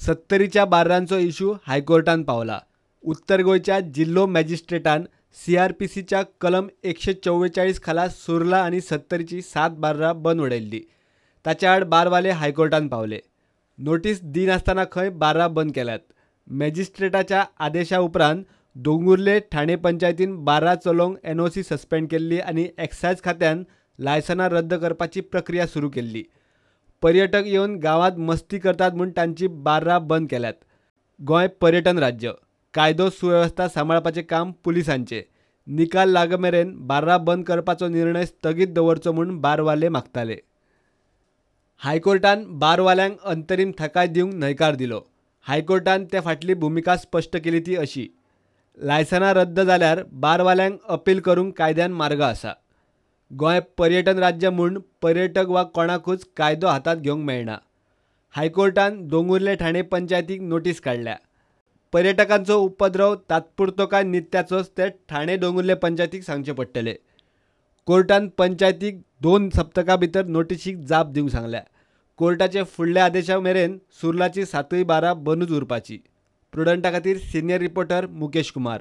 सत्तरीच्या बार्रांचो issue हायकोर्टान पावला. उत्तर गोंयच्या जिल्लो मॅजिस्ट्रेटान सीआरपीसीच्या कलम 144 खाला सुर्ला आनी सत्तरीची 7 बार्रां बंद उडयल्ली. ताच्या आड बारवाले हायकोर्टान पावले. नोटीस दिनासतना खंय बार्रां बंद केल्यात. मॅजिस्ट्रेटाच्या आदेशा उपरांत दोंगुर्ले ठाणे पंचायतीन बार्रां चलोवंक एनओसी सस्पेंड केल्ली आनी एक्सायज खात्यान लायसनां रद्द करपाची प्रक्रिया सुरू केल्ली. पर्यटक येवन गांवांत मस्ती करतात म्हूण तांची बार्रां बंद केल्यात. गोंय पर्यटन राज्य, कायदो सुवेवस्था सांबाळपाचें काम पुलिसांचें. निकाल लागमेरेन बार्रां बंद करपाचो निर्णय स्थगीत दवरचो म्हूण बारवाले मागताले. हायकोर्टान बारवाल्यांक अंतरीम थाकाय दिवंक न्हयकार दिलो. हायकोर्टान ते फाटली भुमिका स्पश्ट केली ती अशी: लायसनां रद्द जाल्यार बारवाल्यांक अपील करूंक कायद्यान मार्ग आसा. गोंय पर्यटन राज्य म्हूण पर्यटक वा कोणाकूच कायदो हातांत घेवंक मेळना. हायकोर्टान दोंगुर्ले ठाणे पंचायतीक नोटीस काडल्या. पर्यटकांचो उपद्रव तात्पुरतो काय नित्याचोच ते ठाणे दोंगुर्ले पंचायतीक सांगचें पडटलें. कोर्टान पंचायतीक 2 सप्तकां भितर नोटिशीक जाप दिवंक सांगल्या. कोर्टाचे फुडल्या आदेशा मेरेन सुर्लाची 7 बारां बंदूच उरपाची. प्रुडंटा खातीर सिनियर रिपोर्टर मुकेश कुमार.